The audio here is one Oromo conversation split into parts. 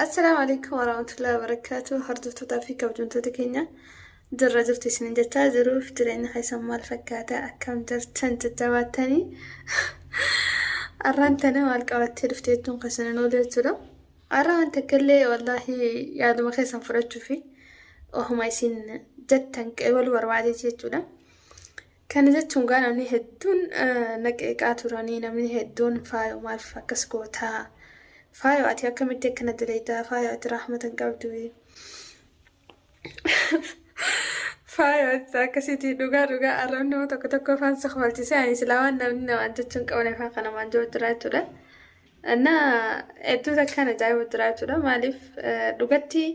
Assalaamu alaikum warahmatullahi wabarakatuh. Hordoftootaa fi kabajamtoota keenya jirra jirtu isinin jechaa jiruuf jireenya keessan maal fakkaata, akkam jirtan, jajjabaattanii? Arraan tana maal qabattee dhufte jechuun keessan hin oolu jechuudha. Arra waan takka illee wallaahi yaaduma keessan fudhachuu fi ofuma isin jettan qeebaluu barbaadeeti jechuudha. Kana jechuun gaa namni hedduun na qeeqaa turanii, namni hedduun "Faayo, maaliif akkas gootaa? Faayo, ati akkamitti akkana daleydaa? Faayo, ati rahmata hin qabdu. Faayo, ati akkasiiti." Dhugaa dhugaa arrabni nama tokko tokko afaan si kofalchisee, ani silaa waan namni namaan jechuun qaban afaan kana maan jiru jira jechuudha. Na hedduu takkaan ajaa'ibu jira jechuudha. Maaliif dhugatti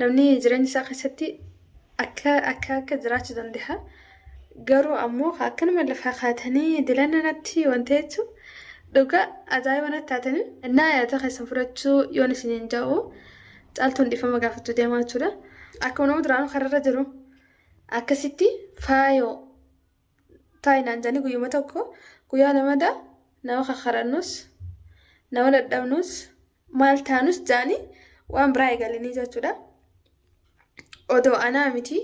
namni jireenya isaa keessatti akka akka akka jiraachuu danda'a. Garuu ammoo akkanuma lafaa kaatanii dilana natti wanta jechuun dhugaa ajaa'iba natti taatanii. Innaa yaada keessan fudhachuu yoon isiniin ja'u, Caaltuun dhiifama gaafachuu deemaa jechuudha. Akkuma nama duraanuu kararra jiru akkasitti "Faayoo, taa'i" naan jedhanii guyyuma tokko guyyaa lamada nama kakkarannus, nama dadhabnus, maal taanus jedhanii waan biraa eegalanii jechuudha. Odoo anaa miti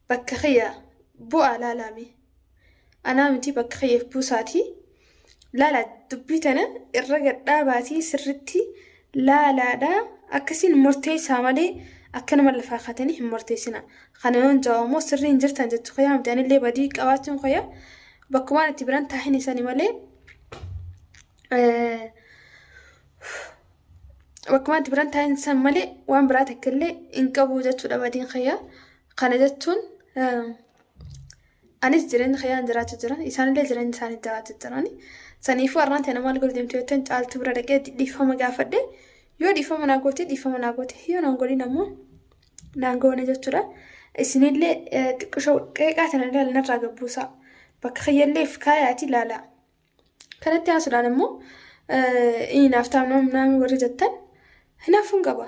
bakka kiyya bu'aa laalaame. Anaa miti bakka kiyyaaf buusaatii laala, dubbii tana irra gadhaabaatii sirritti laalaadha. Akkasiin murteessaa malee akkanuma lafaa kaatanii hin murteessina. Kana yoon ja'u ammoo sirrii hin jirtan jechuu kiyyaa miti. Anillee badii qabaachuun kiyya bakkumaan itti biran taahin isani malee, bakkumaan itti biran taahin san malee waan biraa takka illee hin qabu jechuudha badiin kiyya. Kana jechuun anis jireenya kiyyaan jiraachuu jira. Isaanillee jireenya isaanii jiraachuu jirani. Saniifuu har'aan tana maal godhu deemte jettan, Caaltuu bira dhaqee dhiifama gaafadhe. Yoo dhiifama naa goote dhiifama naa goote, yoo naan godhin ammoo naan goone jechuudha. Isinillee xiqqishoo qeeqaa tana ilaala, narraa gabbuusaa. Bakka kiyyallee if kaayaati ilaalaa. Kanatti haasuudhaan immoo inni naaf taa'u naami warri jettan, hinaafuun qaba.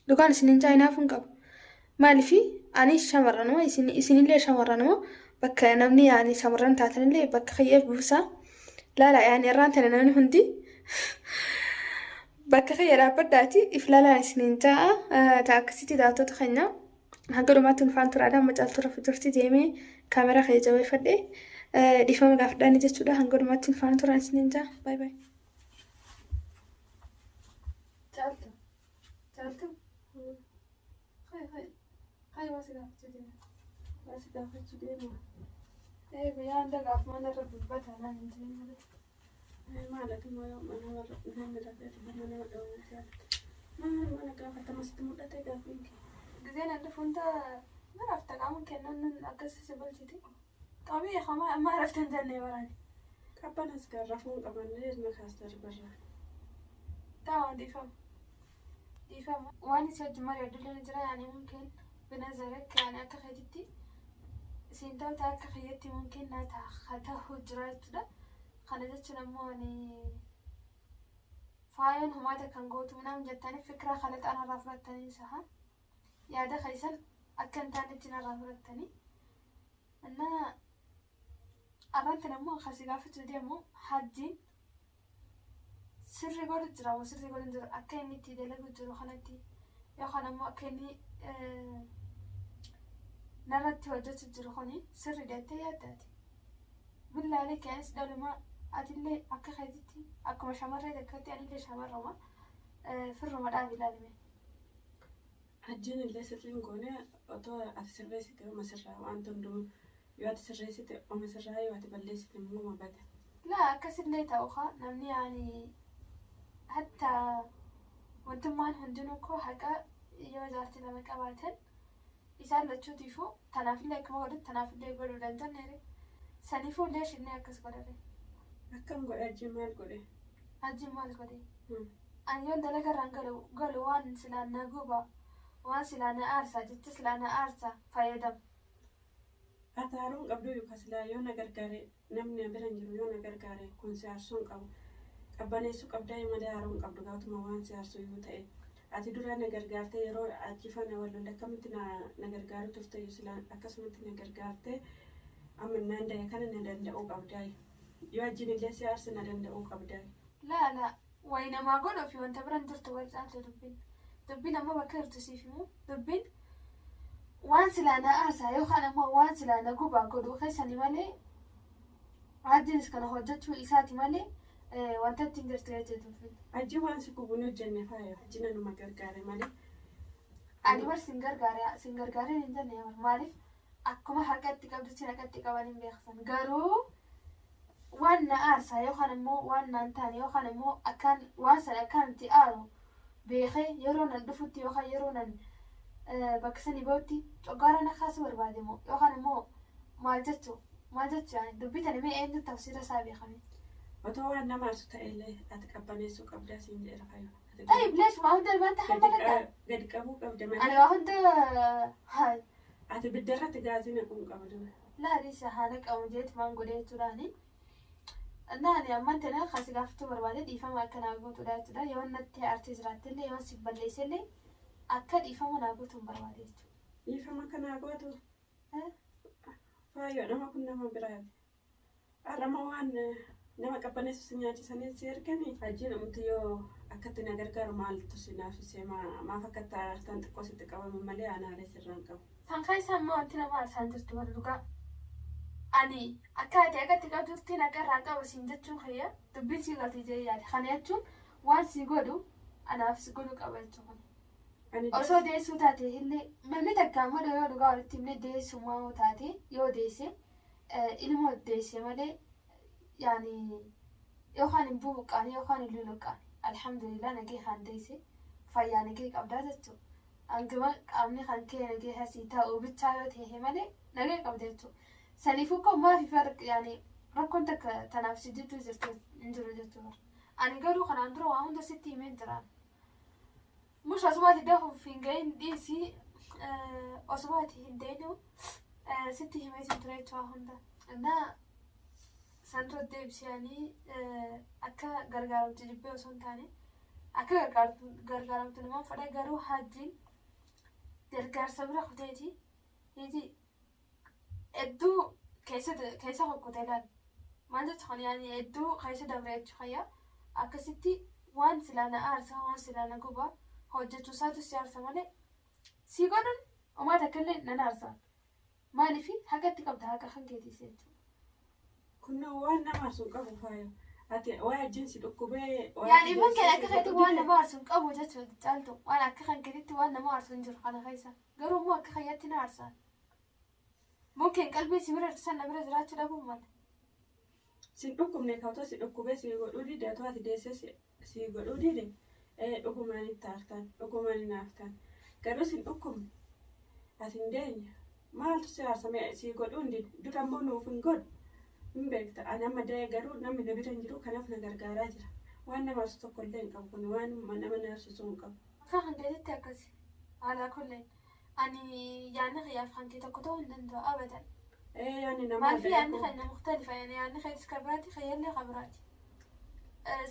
Dhugaan isinin jaa, hinaafuun qaba. Maaliif ani shamarranuma, isinillee shamarranuma, bakka namni yaani shamarran taatanillee bakka kiyyeef buusaa. Laala, yaani irraan tana namni hundi bakka kiyya dhaabbadhaati if laalaan isinin jaa. Ta'a akkasitti daawwattoota keenya, hanga dhumaatti ulfaan turaadha. Amma Caaltuu rafu jirti, deemee kaameraa kiyya jabeeffadhe dhiifama gaafadhaani jechuudha. Hanga dhumaatti ulfaan turaan isinin jaa. Baay baay. Caaltu. Caaltu. Hai hai. Hai, waa si gaafachuu deema. Waa si gaafachuu deema. Ee, guyyaa hunda gaafuma narra dubbata naan hin jedhin malee. Maal ati immoo yoo mana warra namni rafee dhufe mana dhawuu jaalata. Maal mana gaafatama sitti mul'ate gaaffiin kee? Gizeen an dhufu hunda na rafta, qaama kennan akkas si bulchiti. Qabii kamaa amma rafte hin jenne barani. Qabbanas kan rafuun qabannee ilma kaastar barraa. Taa'uun dhiifama. Dhiifama. Waan isii wajjin mari'adhu illee ni jira, yaani mumkin binazarek, yaani akka keetitti siin ta'u ta'a, akka kiyyatti mumkin naa ta'a ta'uu jira jechuudha. Kana jechuun ammoo ani faayoon humaata kan gootu nam jettanii fikira kalaxaa narraa fudhattanii saha. Yaada keessan akka hin taanetti narraa fudhattanii. Innaa arraan tana immoo akkasii gaafachuu deemu, hajjiin sirri godhu jira moo sirri godhu hin jiru, akka inni itti dalagu jiru kanatti yookaan ammoo akka inni narratti hojjetu jiru kuni sirri jettee yaaddaati? Billaalee kee, anis dhaluma, atillee akka keetitti akkuma shamarree takkatti, anillee shamarruma, firruma dhaabi ilaalime. Hajjiin illee sirriin goone. Otoo ati sirreessite oma sirraa, waan hunduu yoo ati sirreessite oma sirraa, yoo ati balleessite immoo oma bada. Laa, akkasillee ta'u kaa namni yaani hatta wantummaan hundinuu koo haqa yoo jaartii lama qabaatan isaan lachuutiifuu tanaafillee akkuma godhu tanaafillee godhuu danda'an. Saniifuu leesh inni akkas godhare? Akkam godhe? Hajjiin maal godhe? Hajjiin maal godhe? Ani yoon dalaga irraan galu galu waan silaa na guba, waan silaa na aarsa, jecha silaa na aarsa fayyadamu. Ati haaruun qabdu yookaan silaa yoo na gargaare, namni na bira hin jiru, yoo na gargaare kun si aarsuu hin qabu. Qabbaneessuu qabdaa malee haaruu hin qabdu gaatuma waan si aarsu yoo ta'e. Ati dura na gargaartee, yeroo achi faana wal lolle akkamitti na gargaaru turte? Yoo silaa akkasumatti na gargaartee amma naan da'e kana na danda'uu qabdaa. Yoo wajjin illee si aarse na danda'uu qabdaa. Laa laa. Wayi namaa godhuu fi wanta bira hin jirtu wal caaltu dubbiin. Dubbiin ammoo bakka jirtu siif himu dubbiin waan silaa na aarsaa yookaan ammoo waan silaa na gubaa godhuu keessani malee Hajjiinis kana hojjechuu isaati malee wanta ittiin jirtu jechuudha dubbiin. Hajji waan si gubu hin hojjenne faaya. Hajji nanuma gargaare malee. Ani bar sin gargaare sin gargaareen hin jenne bar maaliif akkuma haqa itti qabdutti haqa itti qaban hin beeksan garuu waan na aarsaa yookaan immoo waan naan taane yookaan immoo akkaan waan sana akkaan itti aaru beekee yeroo nan dhufutti yookaan yeroo nan bakka sanii bahutti coggaara na kaasuu barbaade moo yookaan immoo maal jechuu maal jechuu yaani dubbii tana mee eenyu tafsiira isaa beekame. Otoo waan nama aarsu ta'ellee ati qabbaneessuu qabdaa siin jedheera fayyoo. Ati gadi Tayyib leesh waa hunda ilmaan gadi tahammaladha. gadi qabuu qabda Ani malee waa hunda haa ati ibidda irratti gaazii naquu hin qabdu. Laa dhiisa haa naqamu jeet maan godhee jechuudhaani. Innaa ani ammaan tana kan si gaafachuu barbaade dhiifama akka naa gootuudha jechuudha. Yoon natti aartee jiraattellee yoon si balleessellee akka dhiifama naa gootu hin barbaade jechuudha. Dhiifama akka naa gootu faayoo nama kun nama biraati. Har'ammoo waan nama qabbaneessu si nyaachisanii si erganii hajjiin umti yoo akkatti na gargaaru maaltu si naafsisee maaf akkatti aartaan xiqqoo sitti qabame malee aan aaree sirraa hin qabu. San keessa ammoo wanti nama aarsaan jirtu bara dhugaa. Ani akka ati haqa itti qabdutti haqa irraa qaba siin jechuun kiyya dubbiin sii galti jedhee yaade. Kana jechuun waan sii godhu anaafis godhuu qaba jechuu kana. Ani Osoo deessuu taate illee namni takka ammoo yoo dhugaa walitti himne deessummaa yoo taate yoo deesse ilmoo deesse malee yaani yookaan hin bubuqqaane yookaan hin luluqqaane alhamdulillah nagee kan deesse fayyaa nagee qabdaa jechuu hanguma qaamni kan kee nagee hasii ta'u bichaa yoo ta'e malee nagee qabda jechuu saniifuu koo maafi farq yaani rakkoon takka tanaaf si jidduu jirtu hin jiru jechuu bara ani garuu kanaan dura waa hunda sitti himeen jiraan Mush osumaati dahuuf hin gahin dhiisi osumaati hin dayinu sitti himeetiin ture jechuudha hunda. Innaa san dura deebisee ani akka gargaaramtu jibbee osoo hin taane akka gargaaramtu namaan fedha garuu hajjiin gargaarsa bira kuteeti hiiti hedduu keessa keessa kukkute laal maal jechu kan yaani hedduu keessa dabre jechu kayya akkasitti waan silaa na aarsa waan silaa na guba hojjechuu isaatu si aarsa malee sii godhun homaa takka illee nan aarsa maaliif haqa itti qabda haqa kan keetiis jechuudha. Kun waan nama aarsu hin qabu faayo. Ati waa wajjin si dhukkubee waa Yaani ilmaan kee deessee akka si keetti godhu waan dide. nama aarsu hin qabu jechuudha caaltu waan akka kan keetitti waan nama aarsu hin jiru kana keessa garuu immoo akka kiyyaatti na aarsa. Mumkin qalbiin si bira jirtu san na bira jiraachuu dhabuu mala. Sin dhukkubne ka otoo si dhukkubee si godhuu dide otoo ati deessee si si godhuu dide ee dhugumaan itti aartaan dhugumaan hinaaftaan garuu sin dhukkubne ati hin deenye maaltu si aarsa mee si godhuu hin dide dura immoo nuuf hin godhu hin beekta ani amma da'ee garuu namni na bira hin jiru kanaaf na gargaaraa jira waan nama aarsu tokko illee hin qabu kun waan nama na aarsisu hin qabu. Akka kan keetitti akkasi. Alaa kulleen. Ani yaanni kiyyaaf kan kee tokko ta'uu hin danda'u abadan. Ee yaanni namaa Maaliif adda yaanni adda. keenya mukhtalifa yani yaanni keetis ka biraati kiyyallee ka biraati.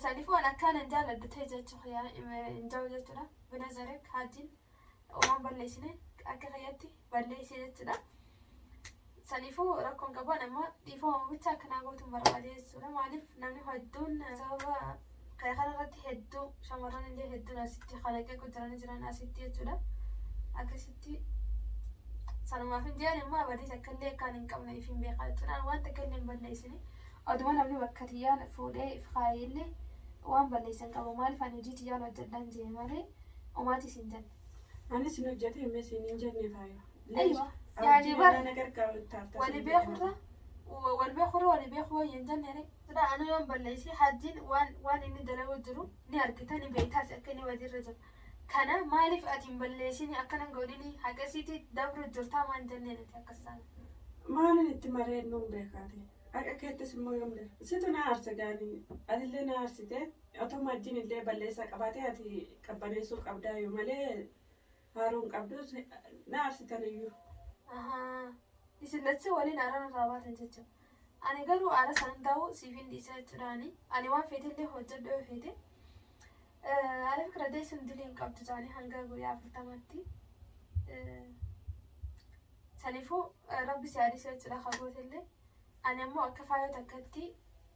Saniifuu ani akkaan hin jaaladhu ta'e jechuu kiyya hin ta'u jechuudha. Binazarik hajjiin waan balleessine akka kiyyatti balleessee jechuudha. Saniifuu rakkoon qabu ani amma dhiifama bicha akka naa gootu hin barbaade jechuudha. Maaliif namni hedduun sababa kee kana irratti hedduu shamarran illee hedduun asitti kalaqee jiranii jiran asitti jechuudha. Akkasitti sanumaaf hin jedhan immoo badii takka illee akkaan hin qabne if hin beekaa jechuudha. Ani waan takka illee hin balleessine. Oduma namni bakka tiyyaan fuudhee if kaayee illee waan balleessan qabu. Maaliif ani hojii tiyyaan hojjedhaan jee malee omaatis hin jenne. Anis hin hojjete himee siin hin jenne faayo. Aywa. Yaani bar na gargaaru itti aartaa wali siin jedhe beekurra wal beekurra wali beeku wayya hin jenne ree. Sila anu yoon balleesse hajjiin waan waan inni dalagu jiru ni argita ni beektaas akka inni wajirra jiru. Kana maaliif ati hin balleessini akkana hin godhini haqa isiitii dabru jirtaa maan jenneen ati akkas taana. Maalin itti maree nuun beekaati. Haqa keettis immoo yoom dha. Situ na aarse gaanii atillee na aarsite otoo hajjiin illee balleessaa qabaate ati qabbaneessuu qabdaayyuu malee haaruu hin qabdu na aarsitan iyyuu. Ahaa. Isin lachuu waliin aara nurraa baatan jechuudha. Ani garuu aara san ta'u siif hin dhiisa jechuudhaani. Ani waan feetellee hojjedhu yoo feete. Ala fikira deessuun dilii hin qabdu jaanii hanga guyyaa 40tti. Saniifuu rabbi si haa dhiisu jechuudha kabootellee. Ani ammoo akka faayoo takkatti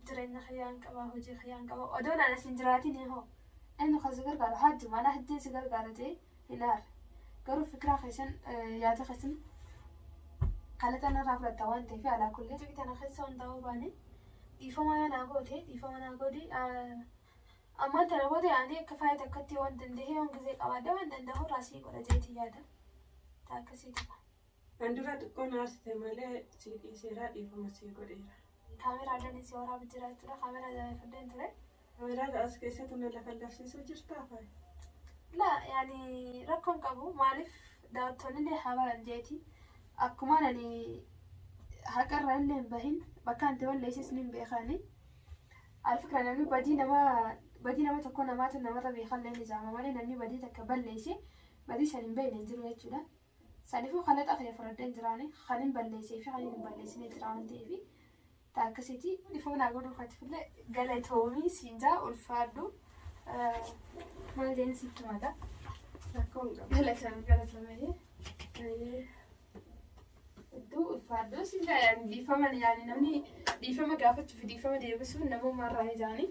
Jireenya kiyyaan qaba, hojii kiyyaan qaba. Odoon ana sin jiraatin hoo eenyu kan si gargaaru? Hajji mana hajjiin si gargaara jee hin aarre. Garuu fikiraa keessan, yaada keessan kalata narraa fudhatta waan ta'eef, alaa kullee tana keessa hundaa'uu baane, dhiifama yoo naa goote, dhiifama naa godhi. Ammaan tana booda yaani akka faaya takkatti waan danda'e, waan gizee qabaadhe, waan danda'u raasii godha jeetii yaada. Taa akkasiiti. An dura xiqqoo na aarsite malee sii dhiiseera, dhiifama sii godheera. Kaameraadhaan si waraabaa jira jechuudha. Kaameraa jabeeffadheen ture. Kaameraa as keessatti na lafa lafsiisuu jirtaa faaya? La, yaani rakkoon qabu, maaliif daawwattoonni illee haa baran jeeti. Akkuma ani haqarra illee hin bahin, bakka anti balleessis ni beekani. Alfikra namni badii nama tokko namaatu namarra beekallee ni jaama malee, namni badii takka balleesse badii san hin beekne hin jiru jechuudha. Saniifuu kalaxa kiyya fudhadheen jiraani, kan hin balleessee fi kan hin balleessine jira waan ta'eef, taa akkasiiti. Dhiifama naa godhuu katifillee galatoomii siin jaa, ulfaadhu. Maal jeen sitti mata? Rakkoon qabu. Galatoomi, galatoomii. Hedduu ulfaadhu siin jaa. Yaani dhiifama, yaani namni dhiifama gaafachuu fi dhiifama deebisuun namummaa irraa ni jaani.